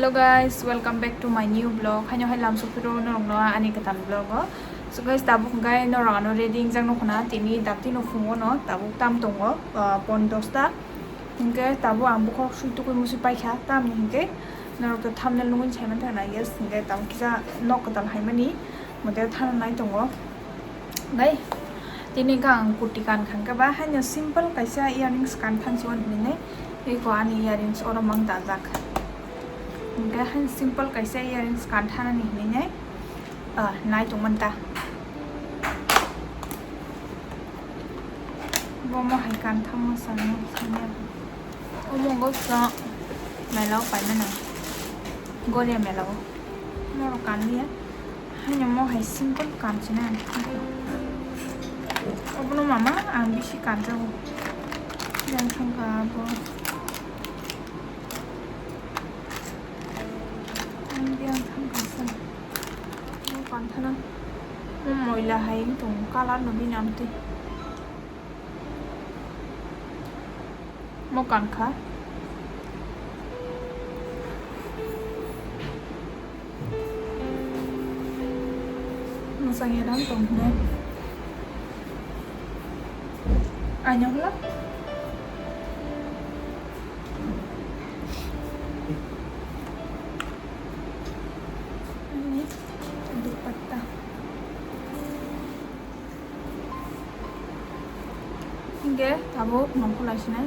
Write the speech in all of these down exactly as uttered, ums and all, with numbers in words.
Hello guys, welcome back to my new vlog. Haino hai lamsok phiro norokno ani kwtal vlog o. So guys, tabuk hwnkhe norok ano ready wngjak nukho na, tini dakti no phungo no tabuk tam tongo, ah, pon dosta. Hwnkhe tabuk ang bukhuk sui tukui musui paikha, tamni hwnkhe norok to thumbnail nugwi saiman thangna, yes, hwnkhe tabuk kisa nok kwtal haimani motel thana nai tongo. Bai, tini khe ang kurti kan kha, hwnkhe ba haino simple kaisa earrings kan thansi hwnwi nai. Eko ani earrings oro mang dajak. Hwnkhe haino simple kaisa earrings kan thanani hwnwi nai, ah, nai tongmani ta. Bo mo hai kan thangma sano sanya. Omo go sa mela o paimano. Goria mela o. Moro kan liya. Haino mo hai simple kan sina. Obono mama ang bisi kan jago. Yang thangka bo. Ang yang thangka sa. Mo kan thana. Mo moila hai tong color no bini amtwi. Mo kan kha. Mwsang ya dang tong hino. Anya hula. Ani dupatta. Hingke tabuk nongkhor lai sinai,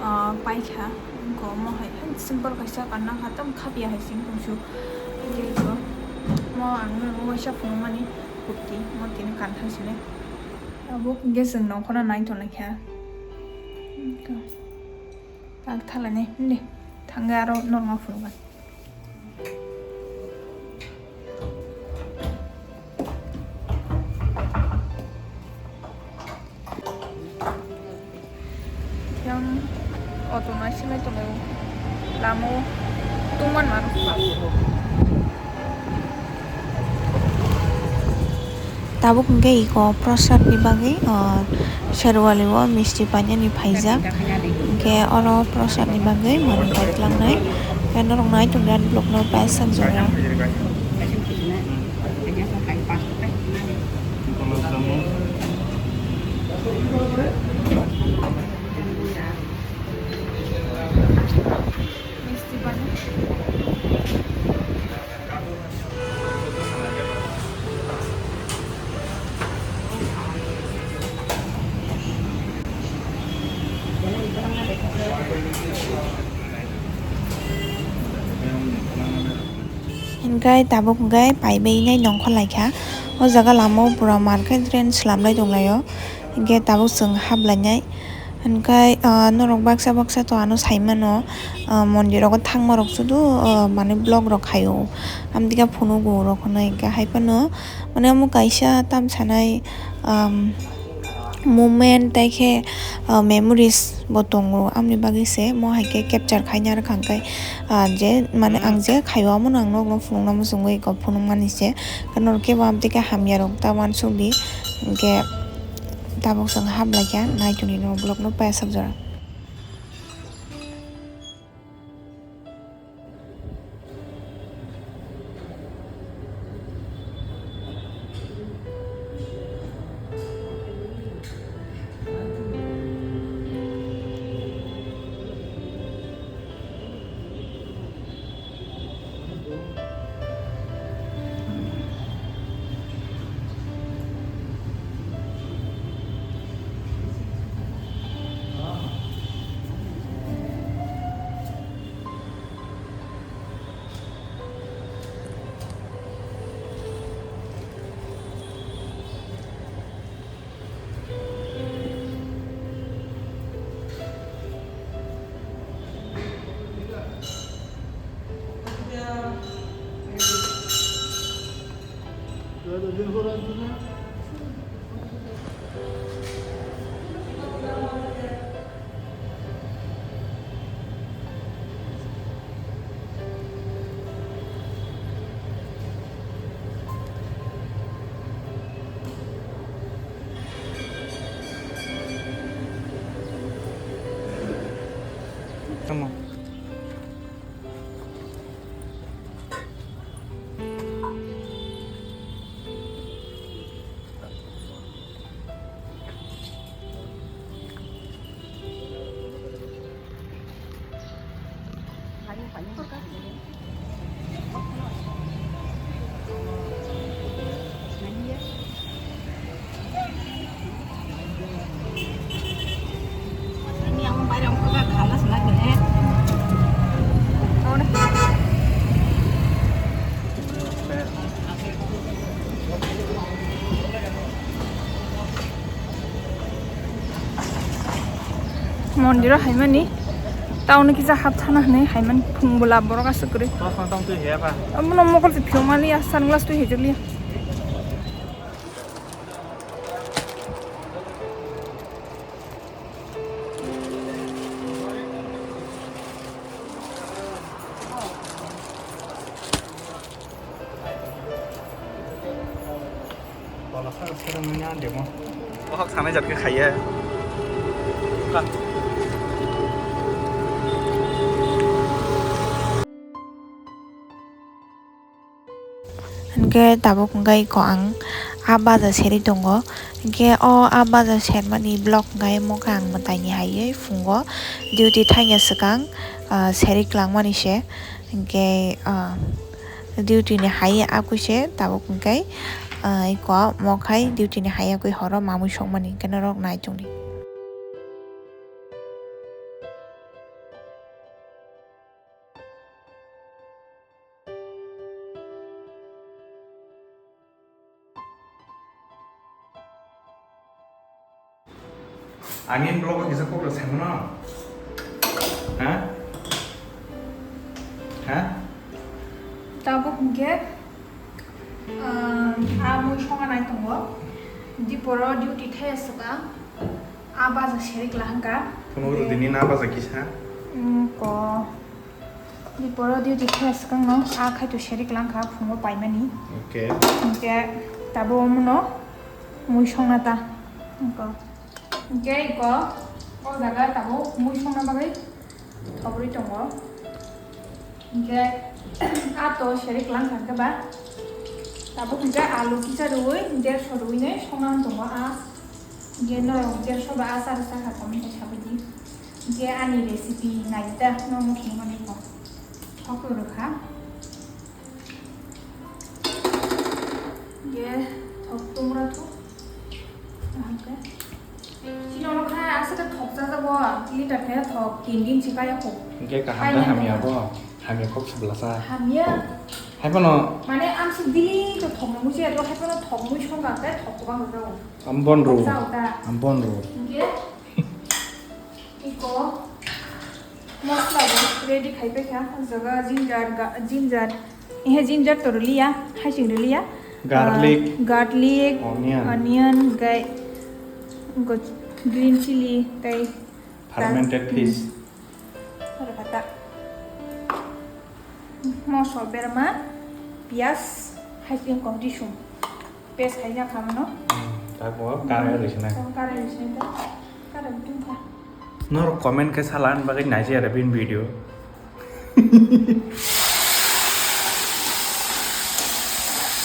ah, paikha, wngkha omo hai, hai simple kaisa kanna kha, tam khapya hai sing tongsu. Hingke iko mo ang nang waisa phunukmani kurti, mo tini kan thang sinai. Tabuk hingke chwng nongkhorno nai tonglaikha. Wngkha. Tak thalani, hindi. Thangwi aro norma phunukgwi. Yang auto nai silai tonglaio. Lama o tungman mano. Tabuk hwnkhe iko prosad ni bagwi, ah, Sherwali o misti painani phaijak. Hwnkhe oro prosad ni bagwi manwi paitlangnai. Hwnkhe norok nai tongdi ani vlog no paisa jora. Hingke tabuk hingke paibai nai nongkhor laikha. O jaga lama o pura market rent slamlai tonglaio. Hingke tabuk chwng haplainai. Hingke, ah, norok baksa baksa to ano saimano, ah, mondir rogo thangma rok sudu, ah, mane vlog rok khaio. Amtwika phunugo rok hwnwi hingke haiphano mane omo kaisa tam sanai, um, moment tei khe, ah, memories bo tongo. Amni bagwi se mo hai khe capture khaina rwkha hwnkhe, ah, je mane ang je khaio omono ang nokno phunukna muchungwi kok phunukmani se. Norok kebo amtwika hamya rok ta uansukdi. Hwnkhe tabuk chwng haplaikha, nai tongdi norok vlog no paisa jora. Tamo. Mondiro haimani, taono kisa hapthana hinwi haimani phung bwla borok aswk kwrwi. Omono mokol se phiyokmani ya, sunglass twi haijakliya. Bola sa, sa, nang yan demo. Bohok sanai jat khe khaiya. Hingke tabuk hingke iko ang a baja seri tongo. Hingke o a baja sermani vlog hingke amo khe ang mwtaini haiwi phungo duty thangya swkang, ah, seri kwlangmani se. Hingke, ah, duty ni hai akui se tabuk hingke, ah, iko mo khai duty ni hai akui horo mamui songmani hingke norok nai tongdi. Ani blogo kisa kok rw saimano? Ha? Ha? Tabuk hingke, ah, a mui songa nai tongo. Diporo duty thai aswka. A baja serik lahangka. Phunuk rw dini na baja kisa? Mm, ko. Diporo duty khe swkangno a khaito serik langkha phungo paimani. Okay. Hingke tabo omono mui songna ta. Hingko. Hingke iko o jaga tabo mui songna bagwi thobrwi tongo. Hingke a to serik langkha hingke ba tabo hingke alu kisa rwui derso rwui ne songna tongo a. Hingke norok derso ba a chara chakha comment khe sabaidi. Je ani recipe naida no mukhe mani ko. Thok rwkha. Je thok tumra thok. Aham ke. Sino rwkha asa ke thok jajago. Liter khe thok tin din si kaya ko. Hingke kaham da hamya bo. Hamya kok se belasa. Hamya. Hai bono. Mane ang si dili to thok mui se to hai bono thok mui song ka ke thok ko bang rwkha. Ambon ro. Thok sa uta. Ambon ro. Hingke. Iko mosla bo ready khai paikha, o jaga ginger, ga-, ginger, ehe ginger to rwliya, haising rwliya. Garlic. Ah, garlic, onion. Onion, gai, go-, green chili, tei fermented fish. Hmm. Oro kata. Moso berma, piyaj, haising kok disum. Paste khaina khamano. Hmm, tak bo karai rwsinai. Karai rwsinai ta. Karai tungkha. Norok comment khe sala ani bagwi naisi aro bini video.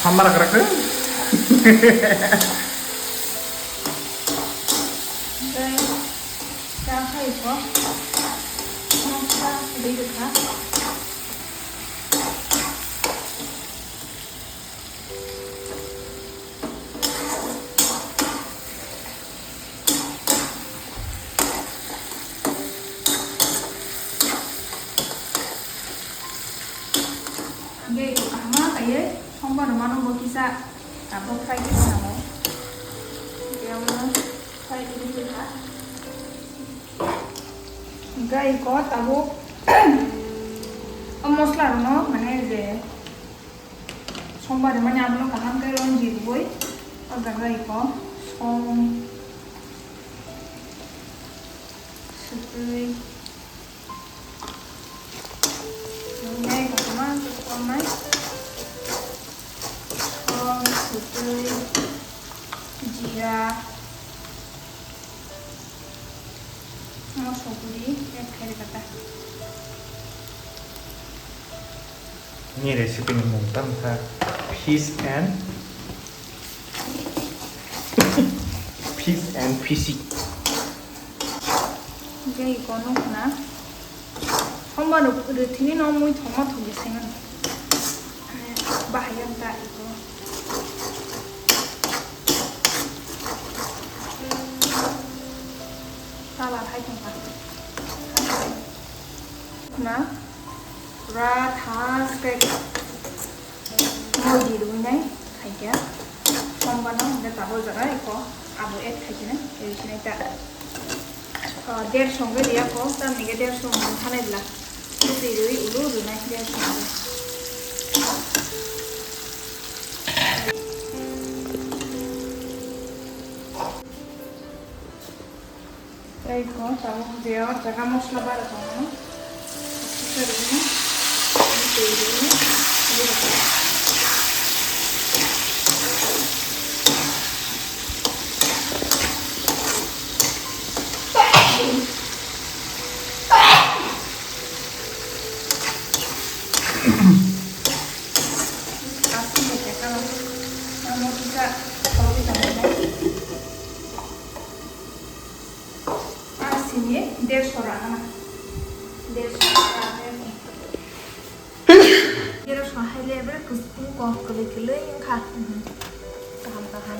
Hamar krak khe. Tei ta khai ko. Mosla dei rwkha. Hingke kaham kaiye songba rwmano bo kisa tabuk fry khe nango. Hingke omo fry khe rwkha. Hingke iko tabuk o mosla rwno mane je Songba rwmani abono kaham khe ronji rwui o jaga iko song swtwi nungnai kotorma tei kotornai song swtwi jira. Moso guri add khairikha ta. Ni recipe ni mung tamo kha fish and fish and fishy. Tei iko nukna. Omo no rwthwini no mui thokma thokya sengmano. Bahai ang ta iko. Colour hai tongkha. Na, pura thaske modi rwinai khaikya. Sombano hwnkhe tabuk jaga iko abo add khaikhe nai, rwsinai ta. Ah, derso hwnkhe riya ko, tamni khe derso hwnkhe thanai bwla. Bwtwi rwi ulu rwnai derso hwnkhe. Tei ko tabuk je o jaga mosla bara tongo. Kisa rwino, tei rwino, tei rwino. Aswk bai khe kala. Amo kisa khoroknwi tongmani. Ah, sini derso rana. Derso rana. Derso hai le bre kuspung kok kwlwi kwlwi wngkha. Mhm. Kaham kaham.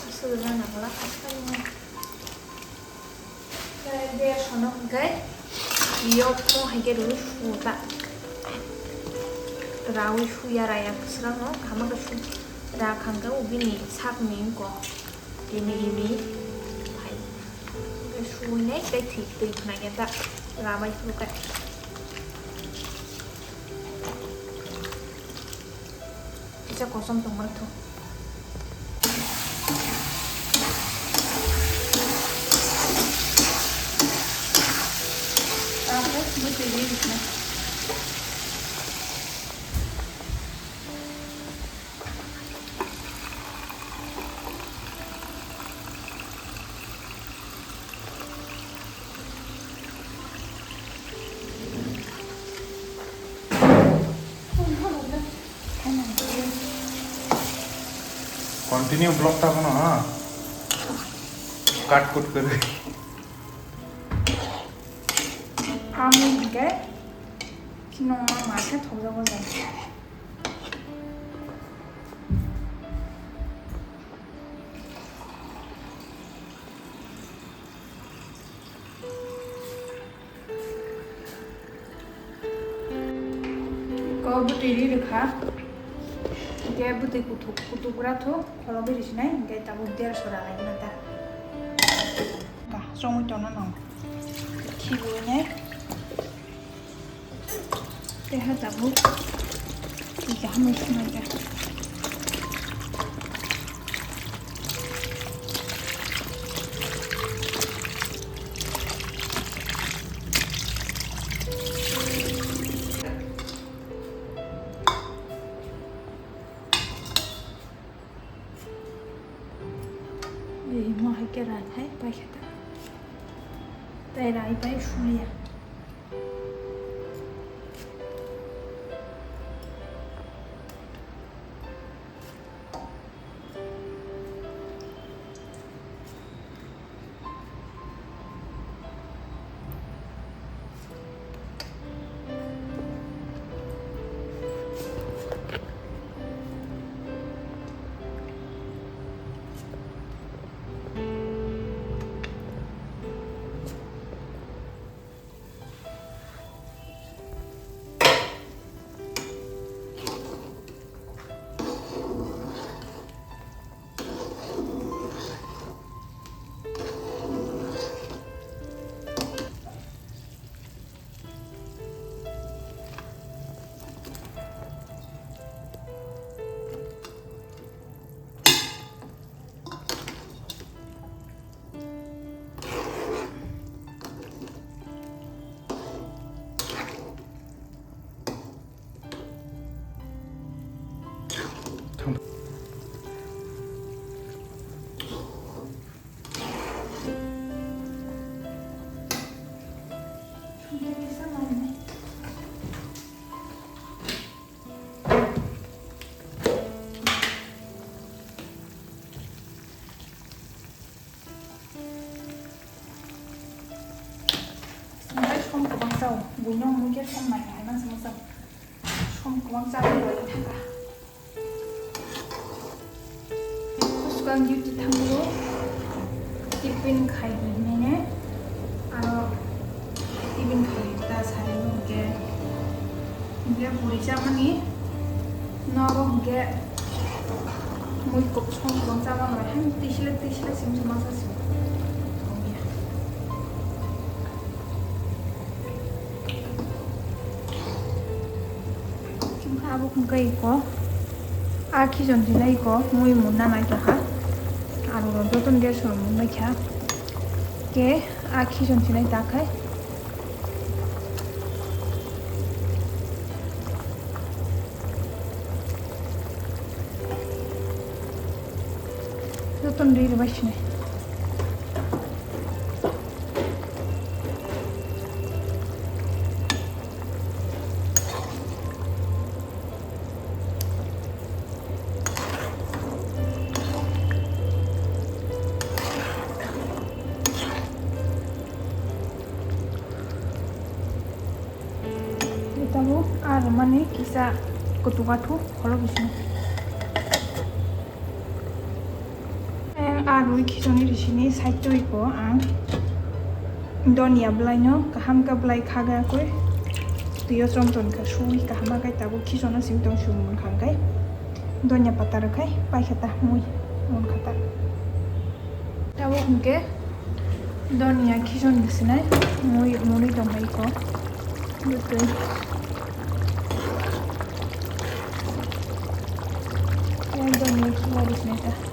Aswk rana wngla aswk. Tei derso no hwnkhe yokmo hai khe rw su ta. Rawi suya raya kwswrang no kaham khe su ra kha hwnkhe o bini sak ni wngkha. Imi imi hai hwnkhe suwi nai tei thwi twi khna khe ta rabai phuru khe. Kisa kosom tongmani thung. Tapos bwtwi rikna. Continue vlog ta kono ha. Cut cut kare. Amo hingke kino ma khe thokjago jang. Ko bwtwi ri rwkha. Hingke bwtwi kuthuk, kuthuk ra thu, khoroknwi risinai, hingke tabuk derso ra lai gana ta. Ka, chongwi tongna nang. Khibiwi nai. Tei ha tabuk twi kaham bai swnamjak. Ei, mo hai khe rai phai paikha ta. Tei rai pai suliya. Kwbang chao, buino mui khe song nai hai ma song chao. Song kwbang chao bai thaka. Swkang duty thango, tiffin khai di hinwi ne, aro tiffin khai ta sari hwnkhe, hwnkhe puri chamani nogo hwnkhe mui kok song kwbang chamani bai, han tisle tisle sing suma sa sing. Abo hwnkhe iko, a khijon sinai iko, mui munna naitokha. Aro jotono gas rok munbaikha. Ke a khijon sinai takhai. Jotono ri rwbai sinai. Tabuk ar mani kisa kutuk athu kholo bising. Ang a rwi khisoni risini side o iko ang donia bwlaino kaham khe bwlai khaga koi twiyo chom chom khe suwi kaham khe tabuk khisono simi tong swi munkha khe donia pata rwkhai paikha ta mui munkha ta. Tabuk hwnkhe donia khison sinai mui mui tongkha iko bwtwi. Donia khiba risinai ta.